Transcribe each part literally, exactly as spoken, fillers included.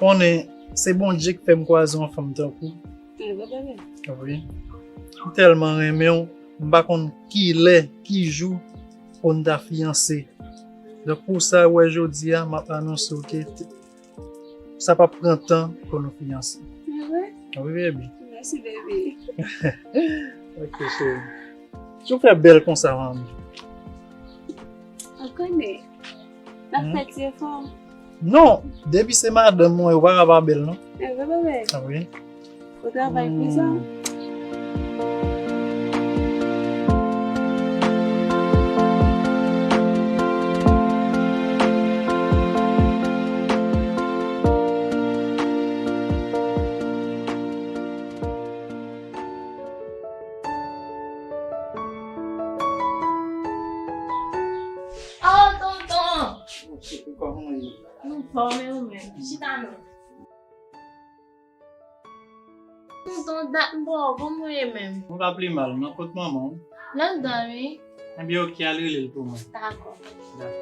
Konnen, se Bondye ki fè m kwaze yon fanm tankou w. Wi. M tèlman renmen w, m pa konn ki lè, ki jou pou n ta fiyanse. Donk, pou sa, w wè, jodi a, m ap anonse w ke t- sa p ap pran tan pou nou fiyanse. Wi, baby. Mèsi, baby. Ok, cheri. Ou fè bèl konsa, manmi. Ou konnen. N ap fè ti efò. Non, depi se madanm mwen, ou pa ka pa bèl, non. E vre, bebe. A wi. Ou travay pou sa. Oh, tonton! Kòman w ye? Anfòm, e ou menm? Chita non. Tonton, dat m pa wè w, kòman w ye menm? Mwen pa pi mal, non, kot manman w? Nan dòmi. Ebyen, oke, al rele l pou mwen. Dakò. Dakò.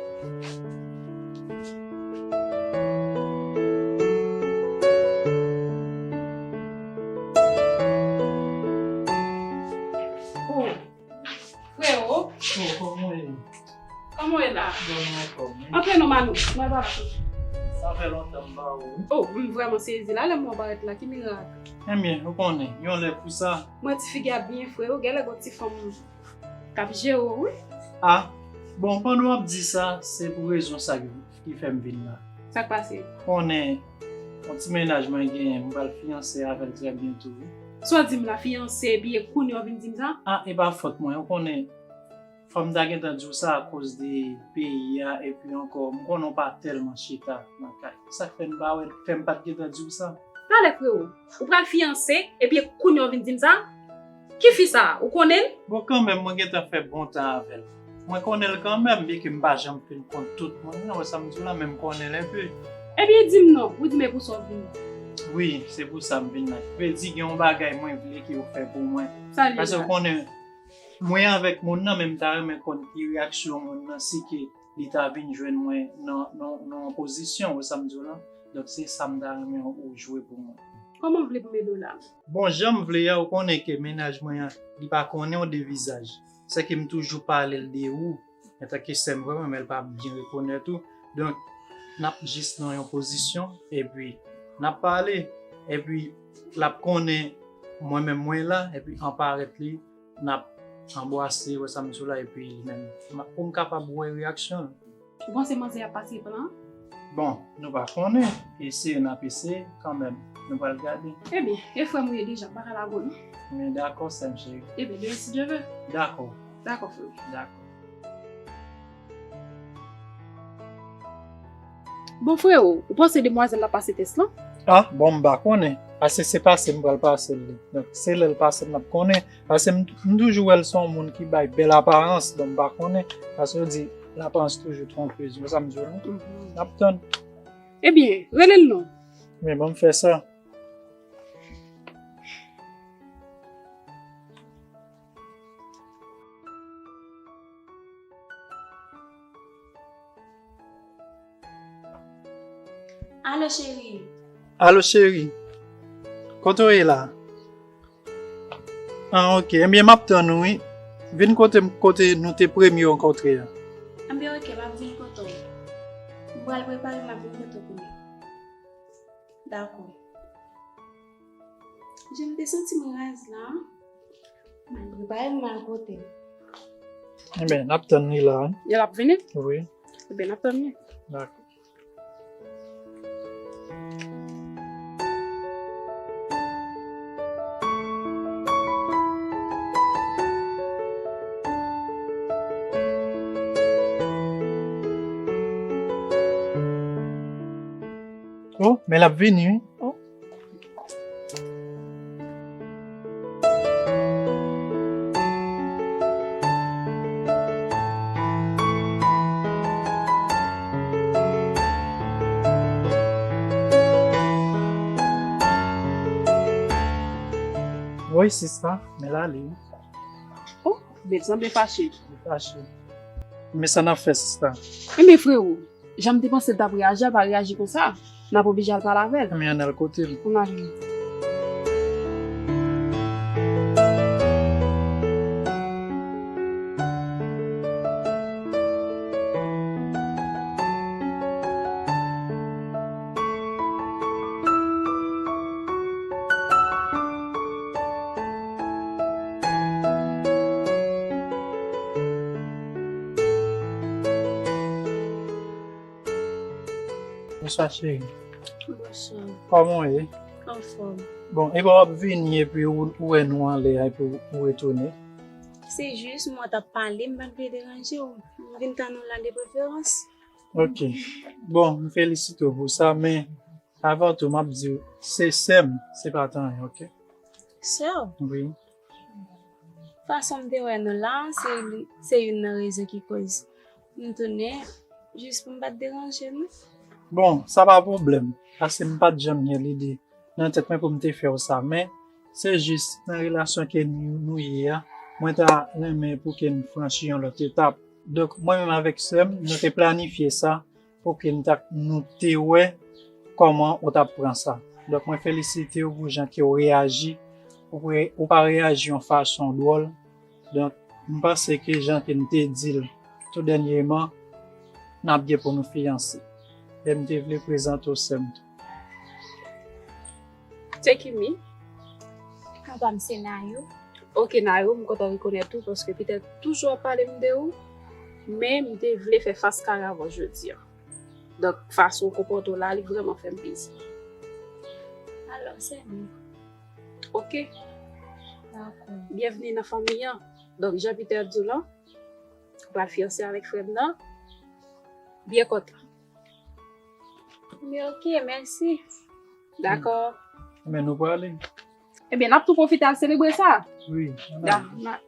Oh, frewo. Oh, kòman w ye? Kòman w ye la? Bon, mwen anfòm, wi. Antre non, Manou. Mwen pa la. Sa fè lontan m pa wè w, wi. Oh, m vrèman sezi la, lè m wè w parèt la, ki mirak? Ebyen, ou konnen, yon lè pou sa. Mwen ti figi a byen fre, ou genlè gon ti fanm k ap jere w, wi. Ah, bon, pandan w ap di sa, se pou rezon sa ki, ki fè m vin la. Sa k pase? Konnen, yon ti mennaj mwen genyen, m pral fiyanse avè l trè byento, wi. Sa w di m la, fiyanse, epi e kounye a w vin di m sa? Ah, e pa fòt mwen, ou konnen, fò m ta gentan di w sa akoz de peyi a, epi ankò, m konnen w pa tèlman chita nan kay. Sa k fè m pa wè, fè m pa t gentan di w sa. Talè, frewo, ou pral fiyanse, epi kounye a w vin di m sa? Ki fi sa a, ou konnen l? Bon, kanmenm, mwen gentan fè bon tan avè l. Mwen konnen l kanmenm, byenke m pa janm fin konn tout moun, non, wè sa m di w la, men m konnen l enpe. Ebyen, di m non, ou di m e pou sa w vini. Wi, se pou sa m vin la. Vle di, gen yon bagay mwen vle ke w fè pou mwen. Sa l ye la? Paske w konnen, mwen avèk moun nan, men m ta renmen konn ki reyaksyon moun nan si ke li ta vin jwenn mwen nan, nan, nan yon pozisyon, ou wè sa m di w lan? Donk, se sa m ta renmen ou jwe pou mwen. Kòman w vle pou m ede w la? Bon, jan m vle a, ou konnen ke mennaj mwen an, li pa konnen w de vizaj. Sèke m toujou pale l de ou, antanke sè m vrèman, men l pa byen rekonèt ou. Donk, n ap jis nan yon pozisyon, epi n ap pale, epi l ap konnen mwen menm mwen la, epi an parèt li, n ap anbwase, wè sa m di w la, epi li menm, m ap, pou m kapab wè reyaksyon l. Ou panse manzè ap pase plan? Bon, nou pa konnen. Eseye, n ap eseye kanmenm. Nou pral gade. Ebyen, e frè m ou ye deja, m pa ka lage w non. Men dakò, sè m cheri. Ebyen, demen si Dye vle. Dakò. Dakò, frè m. Dakò. Bon, frewo, ou panse demwazèl la pase tès lan? Ah, bon, m pa konnen. Paske se pase m pral pase l li. Donk, se lè l pase l n ap konnen. Paske m, m toujou wè l se yon moun ki bay bèl aparans, donk m pa konnen. Paske yo di, laparans toujou twonpez. Ou wè sa m di w lan? Mhm. N ap tann. Ebyen, rele l non. Men ban m fè sa. Alo, cheri. Alo, cheri. Kote w ye la? Ah, ok. Ebyen, m ap tann ou, wi. Vin kote m, kote nou te premye rankontre a. Ebyen, ok, m ap vin kote w. M pral prepare, m ap vin kote w kounye a. Dakò. Jan m te santi m raz la, m al prepare m al kote l. Ebyen, n ap tann li la, wi. L ap vini? Wi. Ebyen, n ap tann li. Dakò. Oh, men l ap vini, wi. Oh. Wi, sista, men l ale, wi. Oh, bèl sanble fache. Li fache. Men sa n ap fè, sista? Ebyen, frewo, jan m te panse l t ap reyaji, l pa reyaji konsa. N ap oblije al pale avè l. Men ann al kote l. Ann al vini. Bonswa, cheri. Bonswa. Kòman w ye? Anfòm. Bon, epa w ap vini epi ou, ou wè nou anlè a epi ou, ou retounen? Se jis mwen t ap pale, m pa t vle deranje w. M vin tann ou la de preferans. Ok. Bon, m felisite w pou sa, men avan tou, m ap di w, se sè m, se pa t anyen, ok? Sè w? Wi. Fason m te wè nou la, se, se youn nan rezon ki koz m tounen, jis pou m pa t deranje nou. Bon, sa pa pwoblèm, paske m pa t janm gen lide nan tèt mwen pou m te fè w sa, men se jis nan relasyon ke nou, nou ye a, mwen ta renmen pou ke n franchi yon lòt etap. Donk, mwen menm avèk sè m, nou te planifye sa pou ke n ta, nou te wè kòman ou t ap pran sa. Donk, mwen felisite w pou jan ke w reyaji, ou, re, ou pa reyaji yon fason dwòl. Donk, m panse ke jan ke n te di l tou dènyèman, n ap gen pou nou fiyanse. E m te vle prezante w sè m tou. Se ki mi? Papa m se Nayou. Ok, Nayou, m kontan rekonèt ou paske petèt toujou ap pale m de ou, men m te vle fè fas kare avè w jodi a. Donk, fason w konpòte w la, li vrèman fè m plezi. Alò, se nou. Ok. Dakò. Byenvni nan fanmi an. Donk, jan Peter di w lan, ou pral fiyanse avèk frè m nan. Byen kontan. Men ok, mèsi. Dakò. Men nou prale. Ebyen, n ap tou pwofite al selebre sa. Wi, ann ale. Da, na-